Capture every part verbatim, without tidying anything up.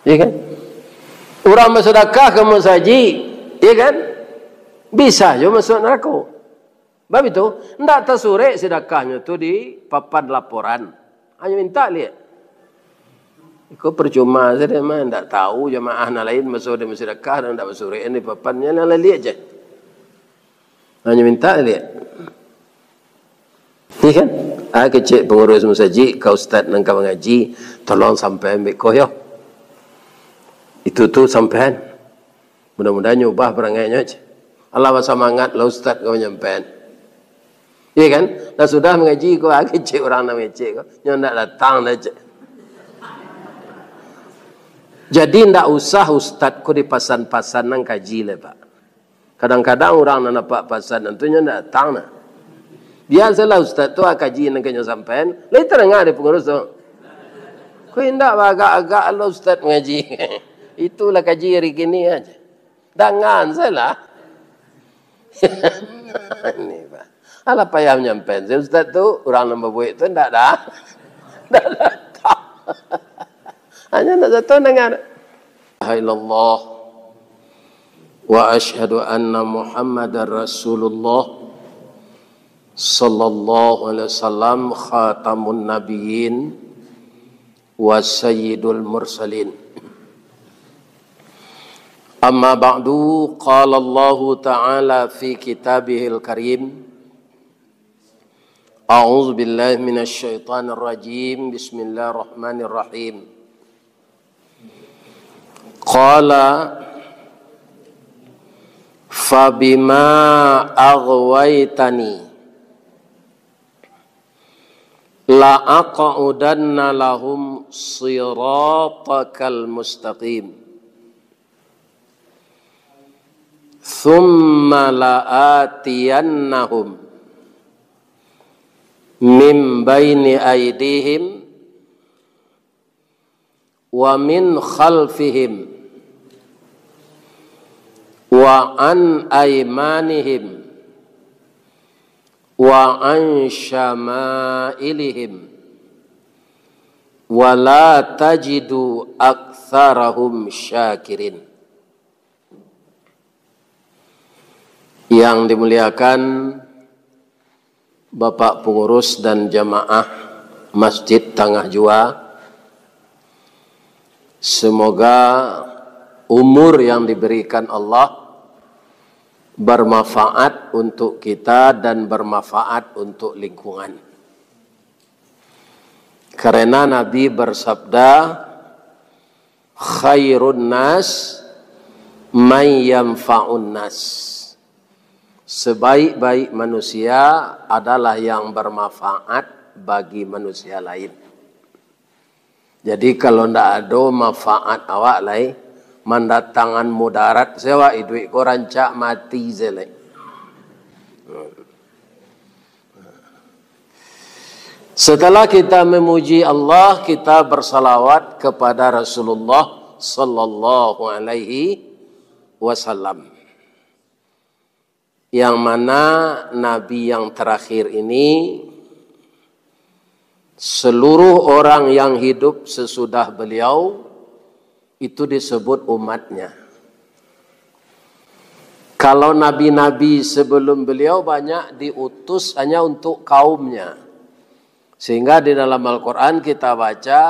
Iya kan? Urang basadakah ka masajik, iya kan? Bisa jo masuak narako. Bab itu, ndak tasurek sadakahnyo tu di papan laporan. Hanyo mintak liek. Iko percuma sajo mah, ndak tahu jamaah nan lain maso di sadakah, ndak basurek di papan, nyo nan liek je. Hanyo mintak liek. Iya kan? Ah, kecek pangurus masajik, ka ustaz nan ka mangaji, tolong sampaian beko yo. Itu tu sampaian. Mudah-mudahan nyo ubah parangainyo, cek. Alah basamangat lah ustaz ko manyampaian. Iya kan? Lah sudah mangaji ko, ah, kecek urang nan mangecek ko. Nyo ndak datang dah, cek. Jadi ndak usah ustaz ko dipasan-pasan nan kaji lai, Pak. Kadang-kadang urang nan dapat pasan tu nyo ndak datang nah. Biasolah ustaz tu, ah, kaji nan ka nyo sampaian, lai tadanga dek pangurus tu. Ko indak bagak-agak lo ustaz mangaji. Itulah kaji hari kini aja. Dangan sajolah. Ini, Pak. Alah payah manyampaian. Saya ustaz tu, urang nan babuek tu ndak dah. Ndak datang. Hanya nak satu dengar. La ilaha illallah. Wa asyhadu anna Muhammadar Rasulullah. Sallallahu alaihi wasallam, khatamun nabiyyin wa sayyidul mursalin. Amma ba'du, qala Allahu ta'ala fi kitabihil karim. A'udzu billahi minasy syaithanir rajim. Bismillahirrahmanirrahim. Qala fabima aghwaytani la aqudanna lahum siratakal mustaqim. Thumma la atiyannahum min baini aidihim wa min khalfihim wa an aimanihim wa an syama'ilihim, wa la tajidu aktsarahum syakirin. Yang dimuliakan Bapak Pengurus dan jamaah Masjid Tangah Jua, semoga umur yang diberikan Allah bermanfaat untuk kita dan bermanfaat untuk lingkungan. Karena Nabi bersabda, "Khairun nas man yanfa'un nas." Sebaik-baik manusia adalah yang bermanfaat bagi manusia lain. Jadi, kalau ndak ado manfaat awak lai, mandatangan mudarat, se awak iduik ko rancak mati se lai. Setelah kita memuji Allah, kita bersalawat kepada Rasulullah sallallahu alaihi wasallam. Yang mana Nabi yang terakhir ini, seluruh orang yang hidup sesudah beliau, itu disebut umatnya. Kalau nabi-nabi sebelum beliau banyak diutus hanya untuk kaumnya. Sehingga di dalam Al-Quran kita baca,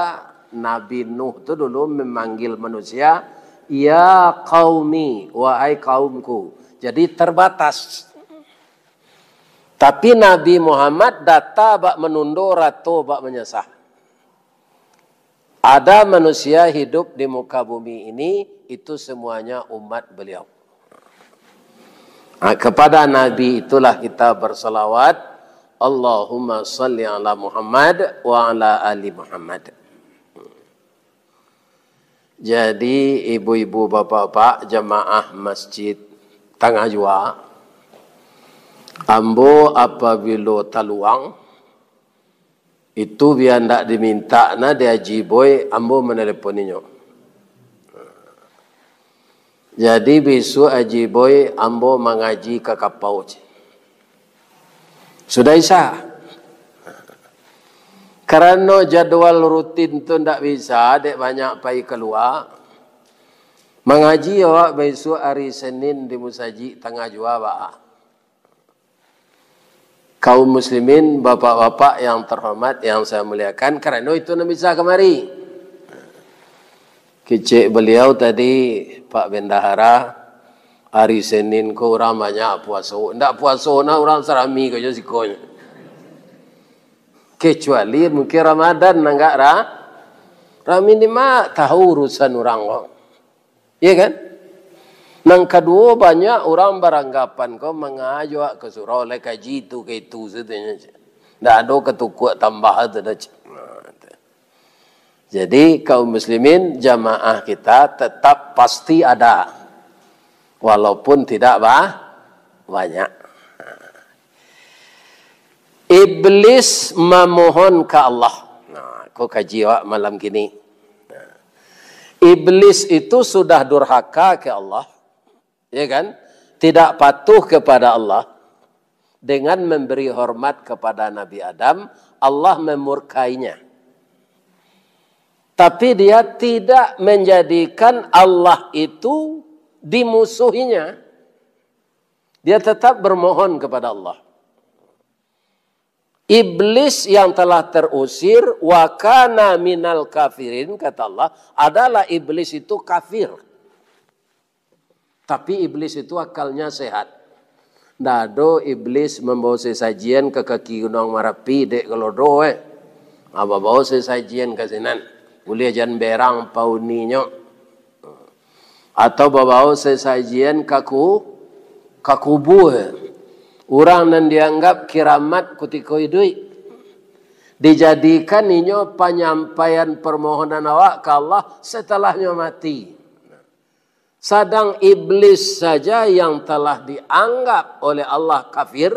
Nabi Nuh tu dulu memanggil manusia, "Ya qaumi, wahai kaumku." Jadi terbatas. Tapi Nabi Muhammad data bak manundo, rato bak manyasah. Ada manusia hidup di muka bumi ini, itu semuanya umat beliau. Ha, kepada Nabi itulah kita bersalawat, "Allahumma salli ala Muhammad wa ala ali Muhammad." Jadi, ibu-ibu, bapak-bapak, jamaah Masjid Tangah Jua, ambo apabilo taluang, itu bia ndak dimintak nah di Haji Boy, ambo manelepon inyo. Jadi, bisuak Haji Boy, ambo mangaji ka Kapau, cek. Sudah Isya. Karano jadwal rutin tu ndak bisa, dek banyak pai kalua. Mangaji awak baisuak ari Senin di musajik tangah jua, ba. Kaum muslimin, bapak-bapak yang terhormat, yang saya muliakan, karano itu nan bisa kamari. Kecek beliau tadi, Pak Bendahara, ari Senin ko urang banyak puaso. Ndak puaso nah urang sarami ko jo sikonyo. Kecuali mungkin Ramadan nan agak ra-, rami ni mak tahu urusan urang ko. Iya kan? Nan kaduo, banyak urang baranggapan ko mangajo ka surau, lai kaji tu ka itu sajo. Ndak ado katukuak tambah tu dah. Jadi, kaum muslimin, jamaah kita tetap pasti ada, walaupun tidak ba-, banyak. Iblis mamohon ka Allah. Nah, ko kaji awak malam kini. Nah. Iblis itu sudah durhaka ke Allah, ya kan? Tidak patuh kepada Allah. Dengan memberi hormat kepada Nabi Adam, Allah memurkainya. Tapi dia tidak menjadikan Allah itu dimusuhinya. Dia tetap bermohon kepada Allah. Iblis yang telah terusir, wa kana minal kafirin, kata Allah, adalah iblis itu kafir. Tapi iblis itu akalnya sehat. Ndak ado iblis mambawa sesajian ka kaki Gunuang Marapi, dek kalodo, eh. Ah, babawa sesajian ka sinan. Buliah jan berang pauninyo. Atau babawa sesajian ka ku-, ka kubua. Urang nan dianggap kiramat kutiko iduik. Dijadikan inyo panyampaian permohonan awak ka Allah setalahnyo mati. Sadang iblis saja yang telah dianggap oleh Allah kafir,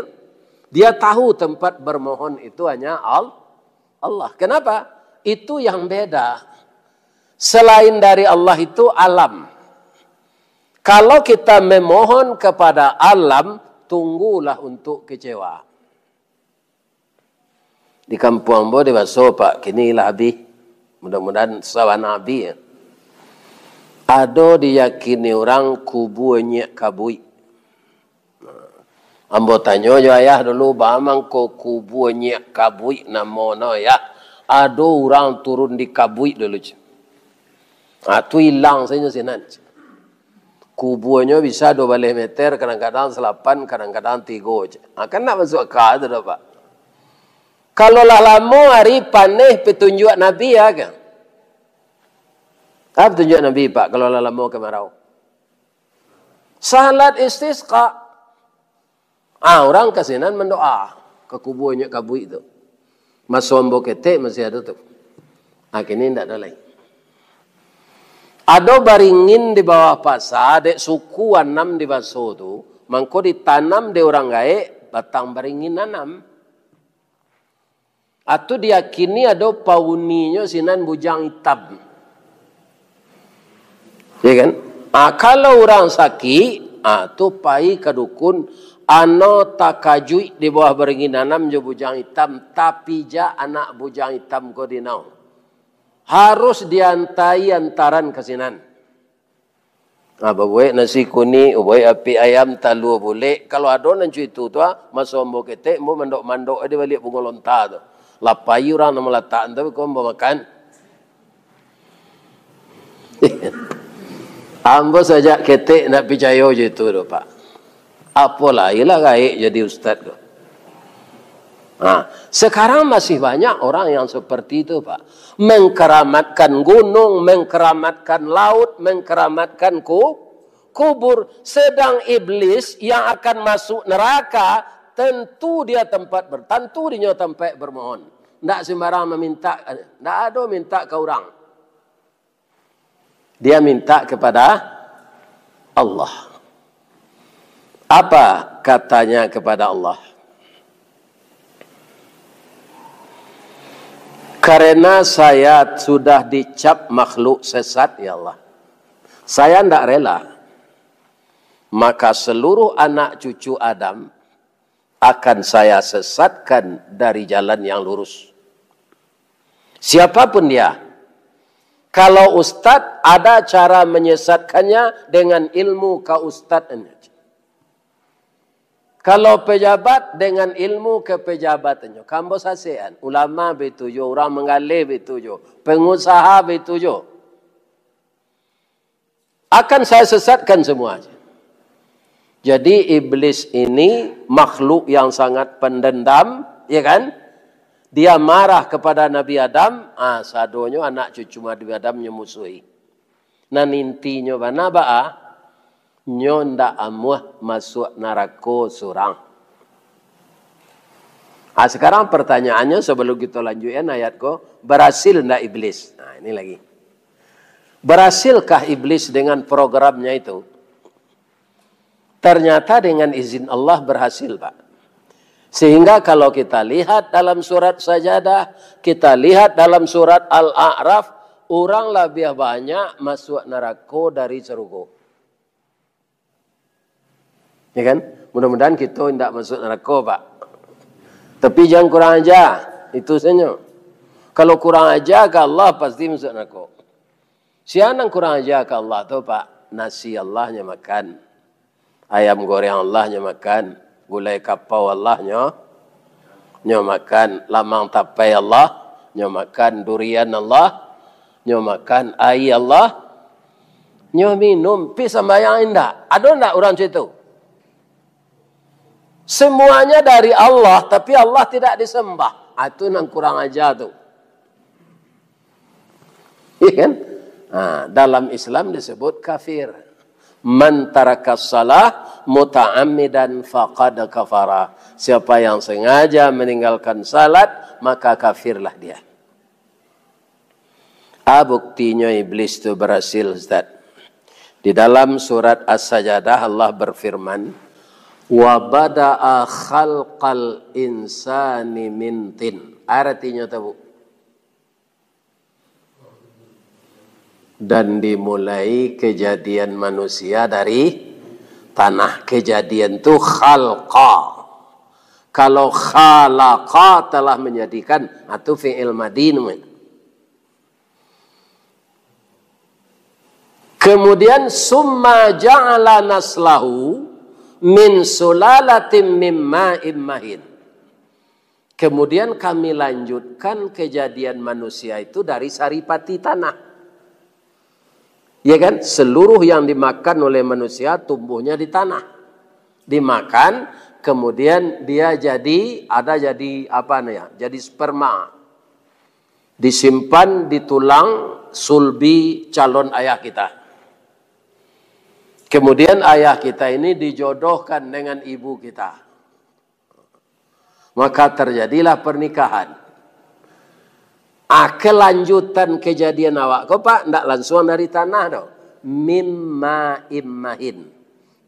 dia tahu tempat bermohon itu hanya Al-, Allah. Kenapa? Itu yang beda. Selain dari Allah itu alam. Kalau kita memohon kepada alam, tunggulah untuk kecewa. Di kampuang ambo di Baso, Pak, kini lah abih. Mudah-mudahan sabana abih, ya. Ado diyakini urang kubua Nyiak Kabuik. Ambo tanyo jo ayah dulu, "Ba mangko kubua Nyiak Kabuik namo no, Yah?" "Ado urang turun di Kabuik dulu," ceh. Ah, tu ilang sajo sinan. Kubuanyo bisa dua baleh meter, kadang-kadang salapan, kadang-kadang tigo, ceh. Ah, kan ndak masuak aka tu doh, Pak. Kalau lah lamo ari, paneh, petunjuak Nabi, ya kan? Apa petunjuak Nabi, Pak, kalau lah lamo kemarau? Salat istisqa. Ah, urang ka sinan mandoa ka kubua Nyiak Kabuik tu. Maso ambo ketek masih ado tu. Ah, kini ndak ado lai. Ado baringin di bawah pasa, dek suku anam di Baso tu, mangko ditanam dek urang gaek, batang baringin anam. Atu diyakini ado pauninyo sinan bujang itam. Ya kan? Ah, kalau urang sakik, ah, tu pai ka dukun, ano takajuik di bawah baringin anam jo bujang itam, tapijak anak bujang itam ko dinau. Harus diantai antaran ka sinan. Ah, babuek nasi kunik, babuek apik ayam, talua bulek. Kalau ado nan cuitu tu, ah, maso ambo ketek, ambo mandok-mandok di baliak bungo lonta tu. Lah pai urang nan malatak tu, ko ambo makan. Ambo sajak ketek ndak picayo jo itu tu, Pak. Apo lai lah gaek jadi ustaz tu. Ha, sekarang masih banyak orang yang seperti itu, Pak. Mengkeramatkan gunung, mengkeramatkan laut, mengkeramatkan ku-, kubur. Sedang iblis yang akan masuk neraka, tentu dia tempat ber-, tentu dinyo tempat bermohon. Ndak sembarang meminta, ndak ado minta ka urang. Dia minta kepada Allah. Apa katanya kepada Allah? "Karena saya sudah dicap makhluk sesat, ya Allah. Saya ndak rela. Maka seluruh anak cucu Adam akan saya sesatkan dari jalan yang lurus. Siapapun dia, Kalau ustad, ada cara menyesatkannya dengan ilmu kaustadannyo. Kalau pejabat, dengan ilmu kepejabatannyo. Kambo sasean, ulama baitu juo, urang manggaleh baitu juo, pengusaha baitu juo. Akan saya sesatkan semuanya. Jadi, iblis ini makhluk yang sangat pendendam, ya kan? Dia marah kepada Nabi Adam, ah, sadonyo anak cucu Nabi Adam nyo musuhi. Nan intinyo bana baa? Nyo ndak amuah masuak narako surang. Ah, sekarang pertanyaannya, sebelum kita lanjutkan ayat ko, berhasil ndak iblis? Nah, ini lagi. Berhasilkah iblis dengan programnya itu? Ternyata dengan izin Allah berhasil, Pak. Sehingga kalau kita lihat dalam surat Sajadah, kita lihat dalam surat Al-A'raf, urang labiah banyak masuak narako dari sarugo. Ya kan? Mudah-mudahan kita indak masuk narako, Pak. Tapi jangan kurang aja, itu saja. Kalau kurang aja ka Allah, pasti masuk narako. Sia nan kurang aja ka Allah tu, Pak, nasi Allah nyo makan, ayam goreng Allah nyo makan, gulai kapau Allah nyo, nyo makan, lamang tapai Allah nyo makan, durian Allah nyo makan, aia Allah nyo minum, pi sambayang indak. Ado ndak urang cak itu? Semuanya dari Allah, tapi Allah tidak disembah. Ah, itu nan kurang aja tu. Iya kan? Ah, dalam Islam disebut kafir. "Man tarakas salah muta'ammidan faqad kafara." Siapa yang sengaja meninggalkan salat, maka kafirlah dia. Ah, buktinyo iblis tu berhasil, Ustaz. Di dalam surat As-Sajadah, Allah berfirman, "Wa bada'a khalqal insani min tin." Artinyo tu, Bu. Dan dimulai kejadian manusia dari tanah. Kejadian tu khalqa. Kalau khalaqa, telah menjadikan, ah, tu fi'il madi namanya. Kemudian, "Summa ja'ala naslahu min sulalatin mim ma'im mahin." Kemudian Kami lanjutkan kejadian manusia itu dari saripati tanah. Ya kan? Seluruh yang dimakan oleh manusia tumbuhnya di tanah. Dimakan, kemudian dia jadi, ada jadi apa nih ya? Jadi sperma. Disimpan di tulang sulbi calon ayah kita. Kemudian ayah kita ini dijodohkan dengan ibu kita. Maka terjadilah pernikahan. Ah, kelanjutan kejadian awak ko, Pak, ndak langsung dari tanah doh. Mim ma'im mahin.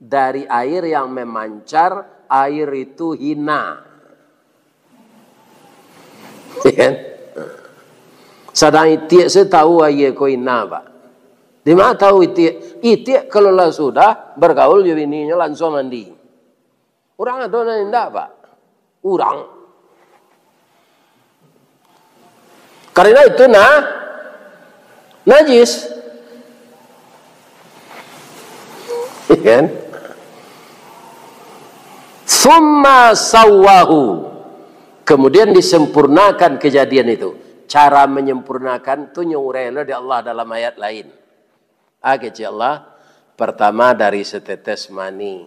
Dari air yang memancar, air itu hina. Ya kan? Sadang itiak se tahu aia ko hina, Pak. Di ma tahu itiak? Itiak kalau lah sudah bergaul jo bininyo, langsung mandi. Urang ado nan indak, Pak? Urang. Karena itu na-, najis. Kan? "Tsumma sawwahu." Kemudian disempurnakan kejadian itu. Cara menyempurnakan tu nyo uraian lo di Allah dalam ayat lain. Ah, kecek Allah, pertama dari setetes mani,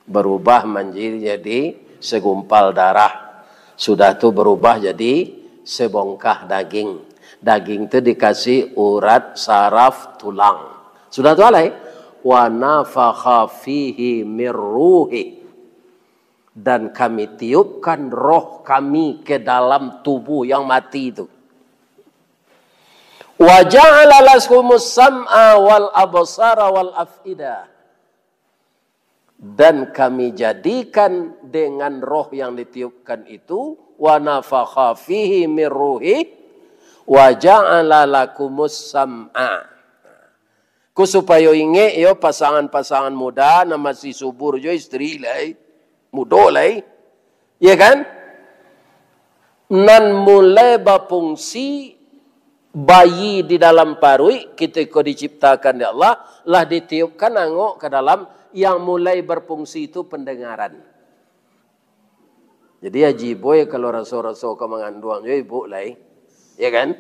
berubah manjadi jadi segumpal darah. Sudah tu berubah jadi sebongkah daging. Daging tu dikasih urat, saraf, tulang. Sudah tu alai, "Wa nafakha fihi mir ruhi." Dan Kami tiupkan roh Kami ke dalam tubuh yang mati itu. "Wa ja'ala lakumus sam'a wal absara wal af'idah." Dan Kami jadikan dengan roh yang ditiupkan itu, "Wa nafakha fihi mir ruhi, wa ja'ala lakumus sam'a." Ko supayo ingek yo, pasangan-pasangan muda nan masih subur jo istri lai, mudo lai. Ya kan? Nan mulai bafungsi Bayi di dalam paruik, ketika diciptakan dek Allah, lah ditiupkan angok ka dalam, yang mulai berfungsi tu pendengaran. Jadi, Haji Boy, kalau raso-raso ka manganduang jo ibu lai, ya kan?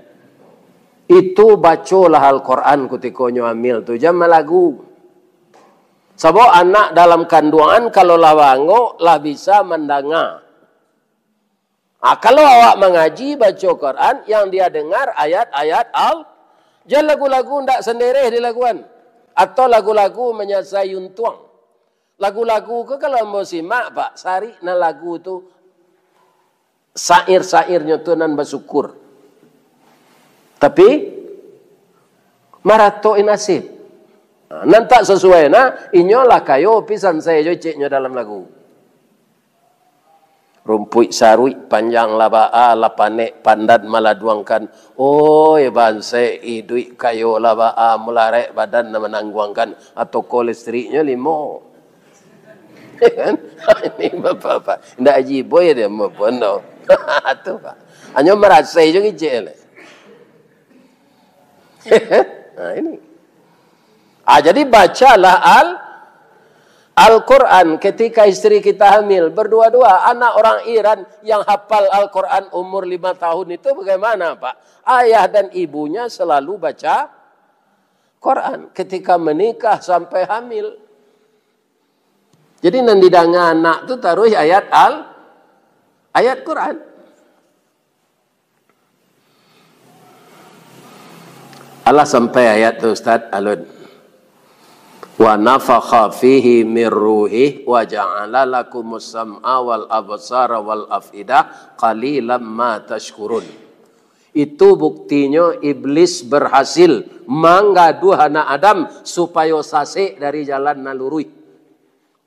Itu bacolah Al-Quran kutiko nyo hamil tu, jan malagu. Sabab anak dalam kanduangan, kalau lah baangok, lah bisa mandanga. Ah, kalau awak mangaji, baco Quran, yang dia dengar ayat-ayat Al-, jan lagu-lagu ndak sandereh dilaguan, atau lagu-lagu manyasai untuang. Lagu-lagu ko kalau ambo simak, Pak, sarik nan lagu tu, syair-syairnyo tu nan basyukur. Tapi, maratok-i nasib. Nah, nan tak sasuai, nah, inyo lah kayo pisan sajo ceknyo dalam lagu. Rumpuik saruik panjang lah baa, lah panek pandan maladuangkan. Oi, bansaik iduik kayo lah baa, mularek badan nan manangguangkan, atau ko listriknyo limo. Kan? Ini bapak-bapak. Ndak Haji Boy dia maupun tu. Tu, Pak. Hanyo marasai jo kicik le. Nah, ini. Ah, jadi bacalah Al-, Al-Quran ketika istri kita hamil, berdua-dua. Anak orang Iran yang hafal Al-Quran umur lima tahun itu bagaimana, Pak? Ayah dan ibunya selalu baca Quran ketika menikah sampai hamil. Jadi, nan didanga anak tu taruih ayat Al-, ayat Quran. Alah sampai ayat tu, Ustaz, alun. "Wa nafakha fihi mir ruhih wa ja'ala lakumus sam'a wal absara wal af'idah, qalilam ma tashkurun." Itu buktinyo iblis berhasil manggaduah anak Adam supayo sasek dari jalan nan luruih.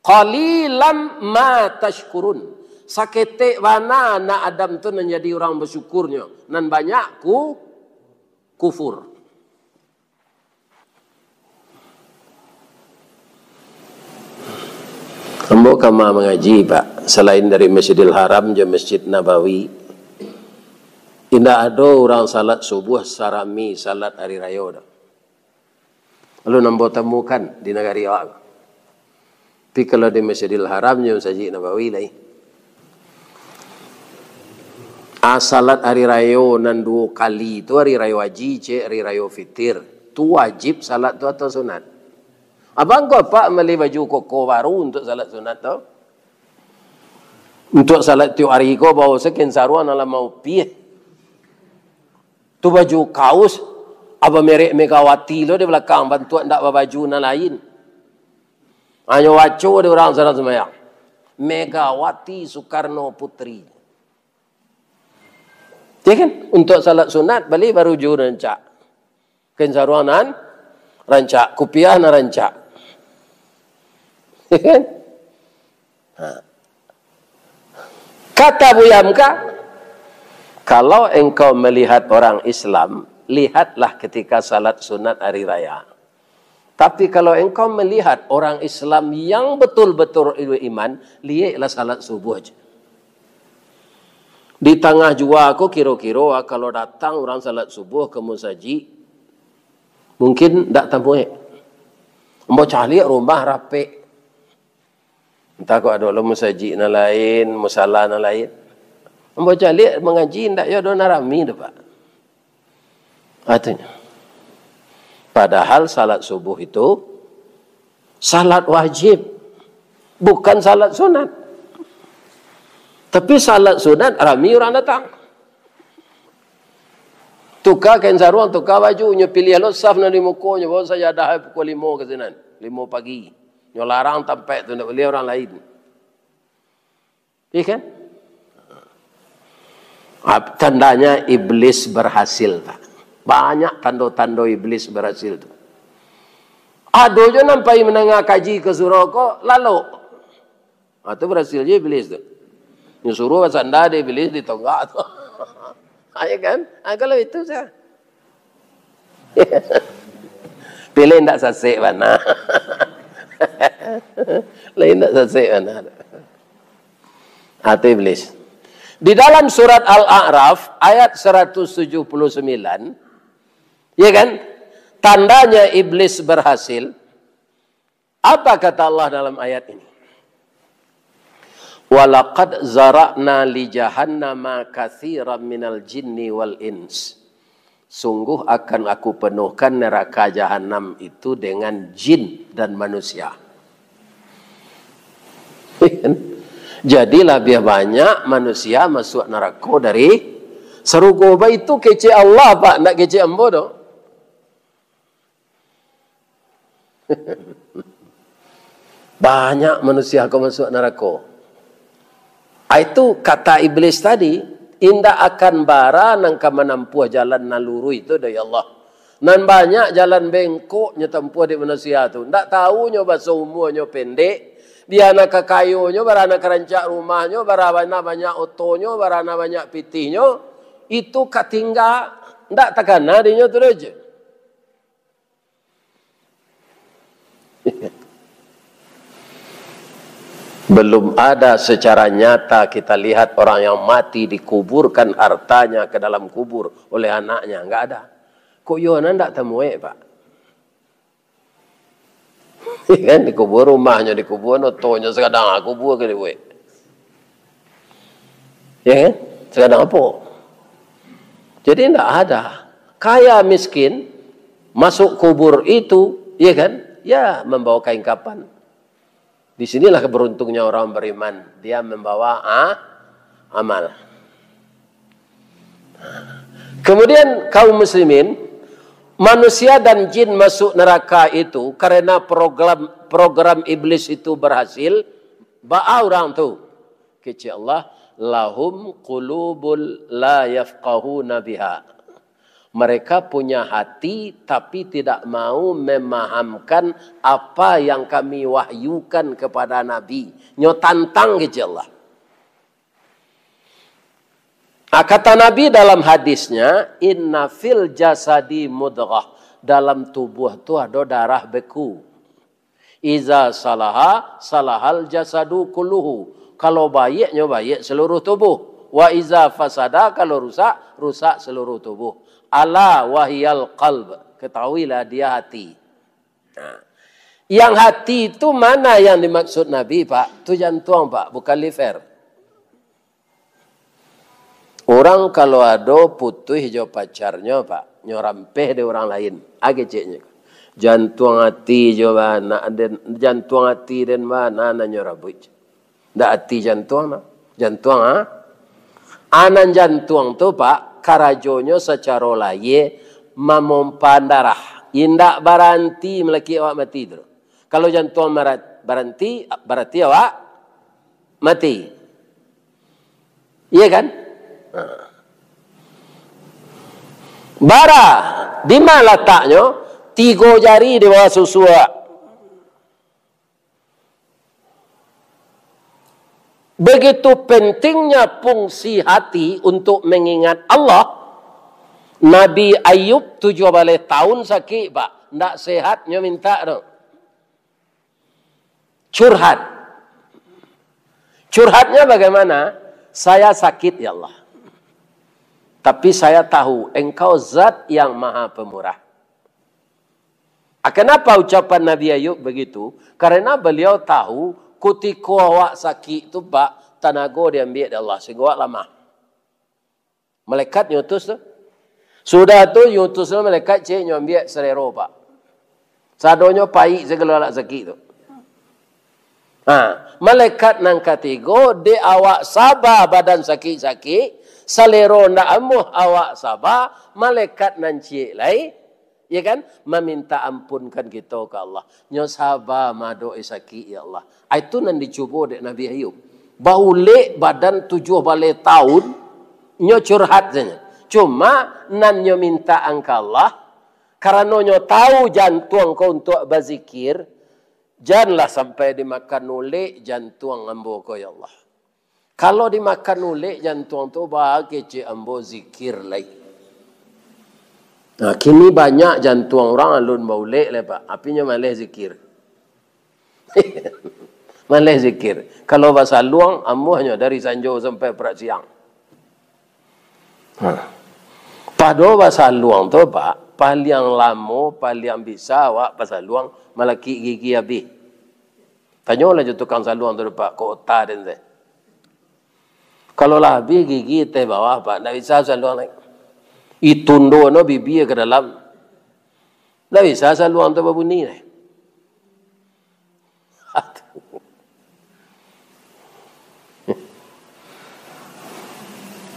"Qalilam ma tashkurun." Saketek bana anak Adam tu nan jadi urang basyukurnyo, nan banyak ku-, kufur. Ambo kama mangaji, Pak, salain dari Masjidil Haram jo Masjid Nabawi, indak ado urang salat subuah sarami salat ari rayo doh. Alun ambo tamukan di nagari awak. Tapi kalau di Masjidil Haram jo Masjid Nabawi lai. Ah, salat ari rayo nan duo kali tu, ari rayo haji, cek, ari rayo fitir. Tu wajib salat tu atau sunat? Abang ko apak mali baju koko baru untuak salat sunat tu? Untuak salat tiok ari ko, bawa sakin saruang nan lah maupiah. Tu baju kaus, apo merek Megawati lo di balakang, bantuak ndak babaju nan lain. Hanyo baco dek urang sadang sumbayang, "Megawati Soekarno Putri." Ya kan? Untuak salat sunat, bali baruju nan rancak. Kain saruang nan rancak, kupiah nan rancak. Ya kan? Ha. Kata Buya Hamka, "Kalau engkau melihat orang Islam, lihatlah ketika salat sunat hari raya. Tapi kalau engkau melihat orang Islam yang betul-betul beriman, lieklah salat subuh aja." Di tangah jua ko kiro-kiro, ah, kalau datang urang salat subuh ka musajik, mungkin ndak tamuek. Ambo caliak rumah rapek. Antah kok ado lo musajik nan lain, musala nan lain. Ambo caliak mangaji ndak yo ado nan rami doh, Pak. Artinyo, padahal salat subuh itu salat wajib, bukan salat sunat. Tapi salat sunat rami urang datang. Tuka kain saruang, tuka baju, nyo piliah lo saf nan di muko, nyo bawa sajadah pukua limo ka sinan, limo pagi. Nyo larang tampek tu, ndak buliah urang lain. Iya kan? Ap-, tandanya iblis berhasil, Pak. Banyak tando-tando iblis berhasil tu. Ado jo nan pai mandanga kaji ka surau ko, lalok. Ah, tu berhasil je iblis tu. Nyo suruh basanda di iblis di tonggak tu. Ah, ya kan? Ah, kalau itu sa. Pilih ndak sasek bana. Lain ndak sasek bana. Hati iblis. Di dalam surat Al-A'raf ayat seratus tujuh puluh sembilan, Ya kan? Tandanya iblis berhasil. Apa kata Allah dalam ayat ini? "Walaqad zara'na li jahannama katsiran minal jinni wal ins." Sungguh akan Aku penuhkan neraka jahanam itu dengan jin dan manusia. Jadi, labiah banyak manusia masuak narako dari sarugo. Baitu kecek Allah, Pak, ndak kecek ambo doh. Banyak manusia ko masuak narako. Ah, itu kata iblis tadi, "Indak akan bara nan ka manampuah jalan nan luruih tu dari Allah. Nan banyak jalan bengkok nyo tampuah dek manusia tu. Ndak tahu nyo baso umuanyo pendek, bia nan ka kayonyo, bara nan ka rancak rumahnyo, bara nan banyak otonyo, bara nan banyak pitihnyo, itu ka tingga, ndak takana dek inyo tu doh je." Belum ada secara nyata kita lihat orang yang mati dikuburkan hartanya ke dalam kubur oleh anaknya, enggak ada. Kok iyo nan ndak tamuek, Pak? Kan, dikubur rumahnyo, dikubur otonyo, sakadang kubur ka dibuek. Ya kan? Sakadang apo? Jadi, ndak ada. Kaya miskin, masuk kubur itu, ya kan? Ya, membawa kain kapan. Di sinilah beruntungnya orang beriman. Dia membawa, ah, amal. Kemudian, kaum muslimin, manusia dan jin masuk neraka itu karena program, program iblis itu berhasil. Baa urang tu? Kecek Allah, "Lahum qulubul la yafqahuna biha." Mereka punya hati, tapi tidak mau memahamkan apa yang Kami wahyukan kepada Nabi. Nyo tantang, kecek Allah. Ah, kata Nabi dalam hadisnya, "Inna fil jasadi mudghah." Dalam tubuh tu ado darah beku. "Iza salaha, salahal jasadu kulluhu." Kalau baiak, nyo baiak seluruh tubuh. "Wa iza fasada," kalau rusak, rusak seluruh tubuh. "Ala wahiyal qalb." Ketahuilah, dia hati. Nah, yang hati tu mana yang dimaksud Nabi, Pak? Tu jantuang, Pak, bukan liver. Urang kalau ado putuih jo pacarnyo, Pak, nyo rampeh dek urang lain, a keceknyo. Jantuang ati jo bana den, jantuang ati den bana nan nyo rabuik. Ndak ati jantuang, nah. Jantuang, ha? A nan jantuang tu, Pak, karajonyo sacaro lahia mamompa darah. Indak baranti malakik awak mati tu. Kalau jantuang mara-, baranti, barati awak mati. Iya kan? Ha. Bara, di ma lataknyo? Tigo jari di bawah susuak. Begitu pentingnya fungsi hati untuk mengingat Allah. Nabi Ayub tujuah baleh tahun sakik, Pak. Ndak sehat nyo mintak tu. Curhat. Curhatnya bagaimana? "Saya sakit, ya Allah. Tapi saya tahu Engkau Zat yang Maha Pemurah." Ah, kenapa ucapan Nabi Ayub begitu? Karena beliau tahu, kutiko awak sakik tu, Pak, tanago diambiak dek Allah, sehingga awak lamah. Malaikat nyo utus tu. Sudah tu, nyo utus tu malaikat, cek nyo ambiak salero, Pak. Sadonyo paik sagalo alat sakik tu. Ha, malaikat nan katigo, dek awak saba badan sakik-sakik, salero ndak amuah awak saba, malaikat nan ciek lai, ya kan, maminta ampunkan kito ka Allah. Nyo saba madok sakik, ya Allah. Ah, itu nan dicubo dek Nabi Ayub. Baulek badan tujuah baleh tahun, nyo curhat sajo. Cuma nan nyo mintaan ka Allah, karano nyo tahu jantuang ko untuak bazikir, janlah sampai dimakan ulek jantuang ambo ko, ya Allah. Kalau dimakan ulek jantuang tu, baa kecek ambo zikir lai. Nah, kini banyak jantuang urang alun baulek lai, Pak. Tapi nyo maleh zikir. Maleh zikir. Kalau basaluang, amuahnyo dari sanjo sampai parak siang. Ha. Pado basaluang tu, Pak, Paliang lamo, paliang bisa awak pasaluang malakik gigi abih. Tanyolah jo tukang saluang tu, Pak, kok ota den teh. Kalau lah abih gigi teh bawah, Pak, ndak bisa saluang lai. Itundo no bibia ka dalam. Ndak bisa saluang tu babunyi lai.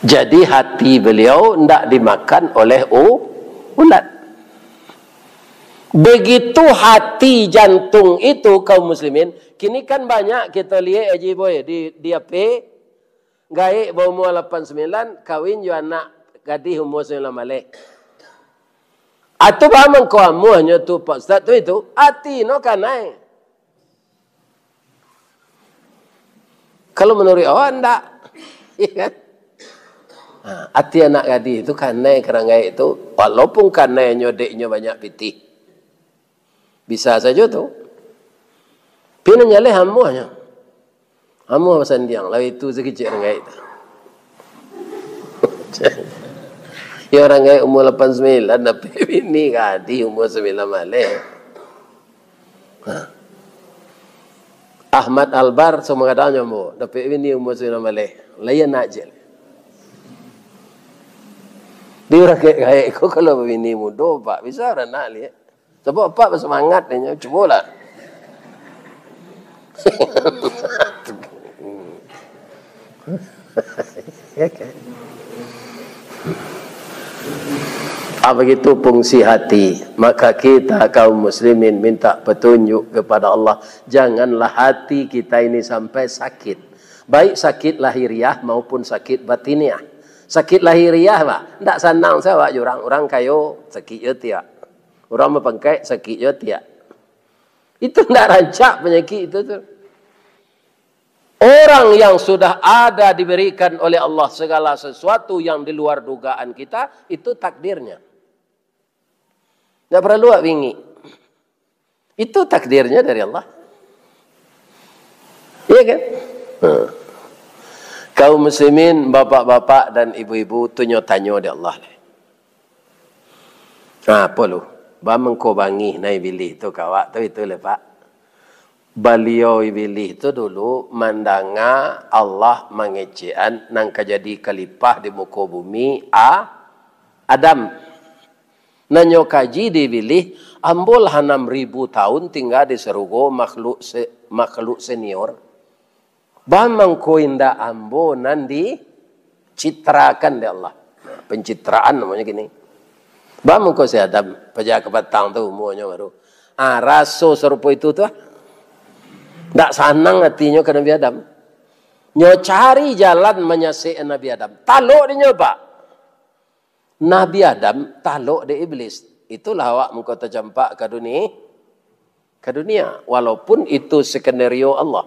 Jadi hati beliau ndak dimakan oleh u-, ulat. Begitu hati jantung itu, kaum muslimin, kini kan banyak kita liek, Haji Boy, di, di H P, gaek baumua lapan sambilan, kawin jo anak gadih umua sambilan baleh. Atu baa mangko amuahnyo tu, Pak Ustaz, tu itu, ati no kanai. Kalau manuruik awak, ndak. Iya kan? Ha, ati anak gadih tu kanai ka urang gaek tu, walaupun kanainyo deknyo banyak pitih. Bisa sajo tu. Pi nan jaleh amuahnyo. Amuah basandiang, lalu itu sakicik urang gaek tu. Ya, urang gaek umua lapan sambilan, dapek bini gadih umua sambilan baleh. Ha. Ahmad Albar, samo gadang nyo ambo, dapek bini umua sambilan baleh. Lain aja. Di urang gaek-gaek ko, kalau babini mudo, Pak, bisa urang nak liek. Sabab Pak basamangat, inyo cubolah. Ah, begitu fungsi hati. Maka kita kaum muslimin minta petunjuk kepada Allah. Janganlah hati kita ini sampai sakit. Baik sakit lahiriah maupun sakit batiniah. Sakit lahiriah, Pak, ndak sanang sajo awak jo urang. Urang kayo, sakik jo tiak. Urang bapangkek, sakik jo tiak. Itu ndak rancak panyakik itu tu. Orang yang sudah ada diberikan oleh Allah segala sesuatu yang di luar dugaan kita, itu takdirnya. Ndak paralu awak bingik. Itu takdirnya dari Allah. Iya kan? Ha. Kaum muslimin, bapak-bapak dan ibu-ibu, tu nyo tanyo dek Allah. Ha, apo lu? Baa mangko bangih nah Ibilih tu ka awak tu, itu leh, Pak. Baliau Ibilih tu dulu mandanga Allah mangecekan nan ka jadi khalifah di muko bumi, A-, Adam. Nan nyo kaji di Ibilih, ambo lah anam ribu tahun tingga di sarugo, makhluk se-, makhluk senior. Baa mangko indak ambo nan dicitrakan dek Allah. Pencitraan namonyo kini. Baa mangko si Adam, paja ka patang tu umuanyo baru. Ah, raso sarupo itu tu, ah. Ndak sanang atinyo ka Nabi Adam. Nyo cari jalan manyasek Nabi Adam. Talok dinyo, Pak. Nabi Adam talok dek Iblis. Itulah awak mangko tacampak ka duni-, ka dunia. Walaupun itu skenario Allah.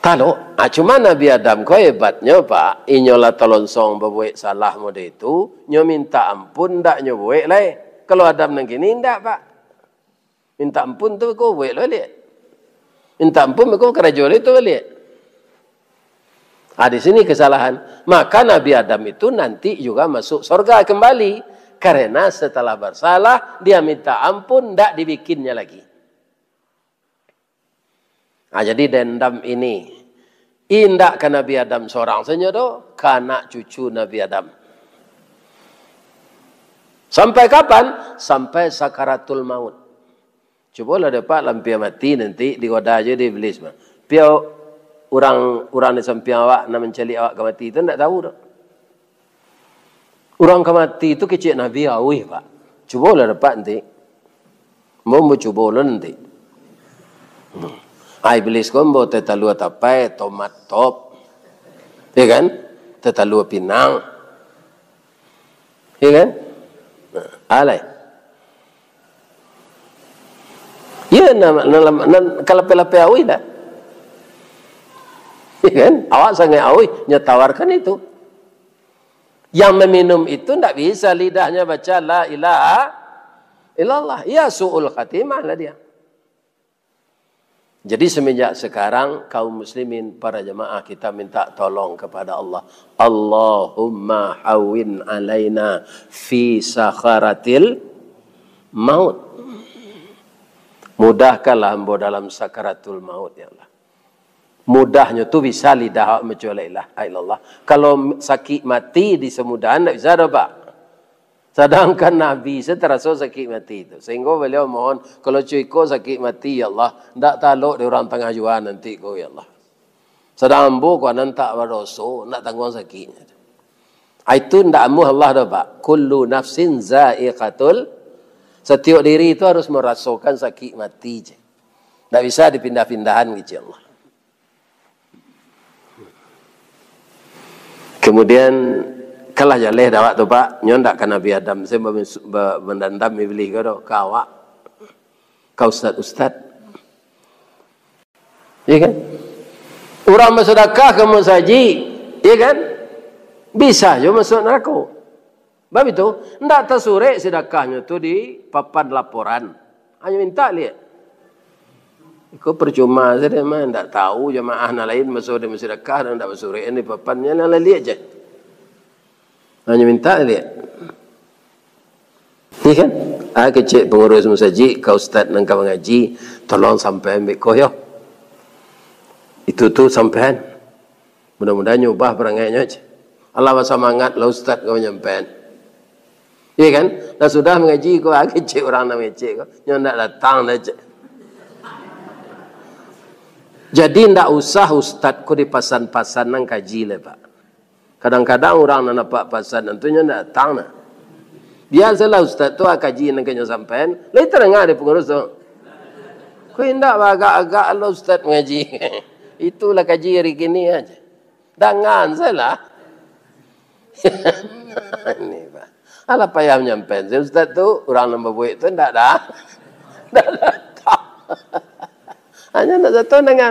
Talok. Ah, cuma Nabi Adam ko hebatnyo, Pak. Inyo lah talonsong babuek salah model itu, nyo minta ampun, ndak nyo buek lai. Kalau Adam nan kini, ndak, Pak. Minta ampun tu ko buek lo baliak. Minta ampun ko karajo lo itu baliak. Ah, di sini kesalahan. Maka Nabi Adam itu nanti juga masuk sorga kembali. Karena setelah bersalah, dia minta ampun, ndak dibikinnya lagi. Ah, jadi dendam ini indak ka Nabi Adam sorang sajo doh, ka anak cucu Nabi Adam. Sampai kapan? Sampai sakaratul maut. Cubolah dek Pak, lah ampia mati nanti, digoda jo dek Iblis mah. Piyo urang, urang di sampiang awak nan mancaliak awak ka mati tu, ndak tahu doh. Urang ka mati tu kecek Nabi auih, Pak. Cubolah dek Pak nanti. Ambo, ambo cubo lo nanti. Hmm. Ah, Iblis ko ambo teh talua tapai, tomat top. Ya kan? Teh talua pinang. Ya kan? Nah, alai. Ya, nan, nan, nan, nan ka lapeh-lapeh auih dah. Ya kan? Awak sangaik auih, nyo tawarkan itu. Yang meminum itu ndak bisa lidahnya baca la ilaha illallah. Ya, su'ul khatimah lah dia. Jadi, semenjak sekarang, kaum muslimin, para jamaah, kita minta tolong kepada Allah. Allahumma hawwin alaina fi sakaratil maut. Mudahkanlah ambo dalam sakaratul maut, ya Allah. Mudahnyo tu bisa lidah awak mambaco la ilaha illallah. Kalau sakik mati disemudahan, ndak bisa doh, Pak. Sadangkan Nabi se taraso sakik mati tu. Sehinggo baliau mohon, "Kalau co iko sakik mati, ya Allah, ndak talok dek urang tangah juo nanti ko, ya Allah. Sadang ambo ko nan tak badoso, ndak tangguang sakiknyo tu." Ah, itu ndak amuah Allah doh, Pak. "Kullu nafsin za'iqatul," setiap diri tu harus merasokan sakik mati je. Ndak bisa dipindah-pindahan, kecek Allah. Kemudian, kalah jaleh dek awak tu, Pak. Nyo ndak ka Nabi Adam, se ba-, ba-, mandandam Iblis ko doh, ka awak, ka ustad-ustad. Iya kan? Urang basadakah ka masajik, iya kan? Bisa jo masuak narako. Bab itu, ndak tasurek sidakahnyo tu di papan laporan. Hanyo mintak liak. Iko percuma sajo mah, ndak tahu jamaah nan lain maso di masajid Dakah, ndak basurek di papan, nan lain liak je. Hanyo mintak liak. Iya kan? Ah, kecek pangurus masajid, ka ustad nan ka mangaji, tolong sampaian beko yo. Itu tu sampaian. Mudah-mudahan nyo ubah parangainyo, cek. Alah basamangat lah ustad ko manyampaian. Iya kan? Lah sudah mangaji ko, ah, kecek urang nan mangecek ko. Nyo ndak datang dah, cek. Jadi ndak usah ustad ko dipasan-pasan nan kaji lai, Pak. Kadang-kadang urang nan apak pasan nan tu nyo ndak datang nah. Biasolah ustad tu, ah, kaji nan ka nyo sampaian, lai tadanga dek pangurus tu. Ko indak baagak-agak lo ustad mangaji. Itulah kaji hari kini aja. Dangan sajolah. Ini, Pak. Alah payah manyampaian. Si ustad tu, urang nan babuek tu ndak dah. Ndak datang. Hanyo ndak satu nan danga.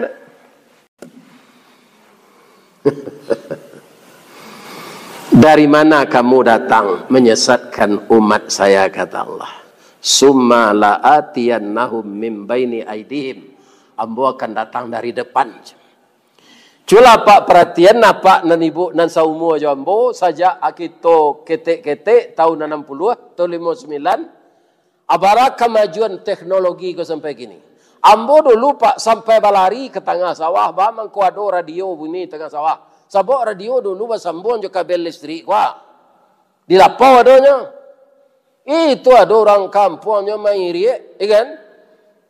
"Dari mana kamu datang menyesatkan umat saya?" kata Allah. "Summa la'atiyannahum min baini aidihim." Ambo akan datang dari depan. Cubolah apak paratian, apak nan ibuk nan saumua jo ambo, sajak kito ketek-ketek tahun anam puluah, tahun limo sambilan, abara kamajuan teknologi ko sampai kini. Ambo dulu, Pak, sampai balari ka tangah sawah, ba mangko ado radio bunyi tangah sawah. Sabab radio dulu basambuang jo kabel listrik, Pak. Di lapau adonyo. Itu ado urang kampuang nyo mairiak, ya kan?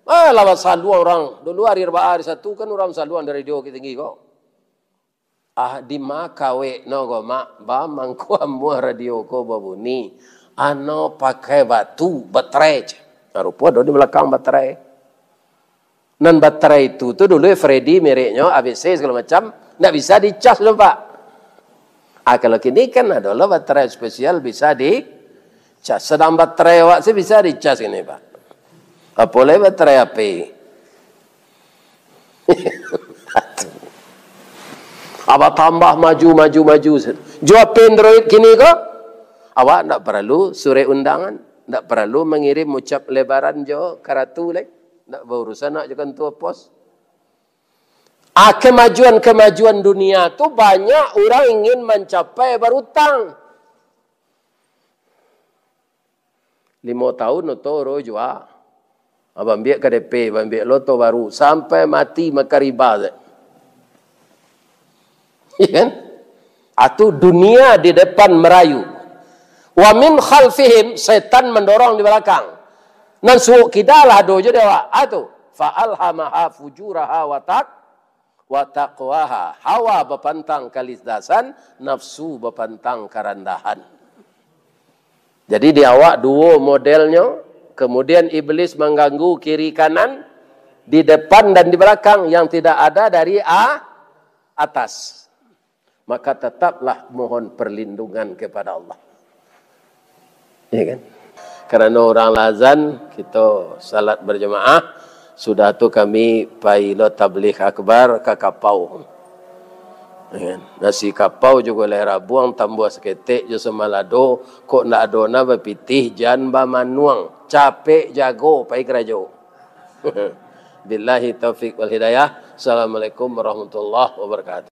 Ah, lah basaluang urang. Dulu hari Arbaa, hari Sabtu kan urang saluang dari radio Bukittinggi ko. Ah, di ma kawekno ko, Mak? Ba mangko amuah radio ko babunyi. Ano pakai batu, baterai. Nah, rupo ado di balakang baterai. Nan baterai itu tu dulu Freddy mereknyo, A B C segala macam, ndak bisa dicas doh, Pak. Ah, kalau kini kan ado lo baterai spesial bisa dicas. Sadang baterai awak se bisa dicas kini, Pak. Apolai baterai H P. Abah tambah maju, maju, maju. Jo H P Android kini ko, awak ndak paralu surek undangan, ndak paralu mangirim ucap lebaran jo karatu lai. Ndak baurusan nak jo kantua pos. Ah, kemajuan-kemajuan dunia tu banyak urang ingin mancapai barutang. Limo tahun oto ro jua. Ah, baambiak K D P, baambiak lo oto baru, sampai mati makan riba se. Iya kan? Atu dunia di depan merayu. Wa min khalfihim, setan mendorong di belakang. Nan suok kida lah ado jo di awak. Atu, fa alhamaha fujuraha wa taq-, wa taqwaha. Hawa bapantang kalidasan, nafsu bapantang karandahan. Jadi di awak duo modelnyo, kemudian iblis mangganggu kiri kanan, di depan dan di belakang, yang tidak ada dari a-, atas. Maka tetaplah mohon perlindungan kepada Allah. Ya kan? Karena urang lah azan, kita salat berjamaah, sudah tu kami pai lo tabligh akbar ka Kapau. Ya kan? Nasi Kapau juo lai rabuang, tambuah saketek jo samalado, kok ndak ado nan bapitih, jan bamanuang, capek jago pai karajo. Billahi taufik wal hidayah. Assalamualaikum warahmatullahi wabarakatuh.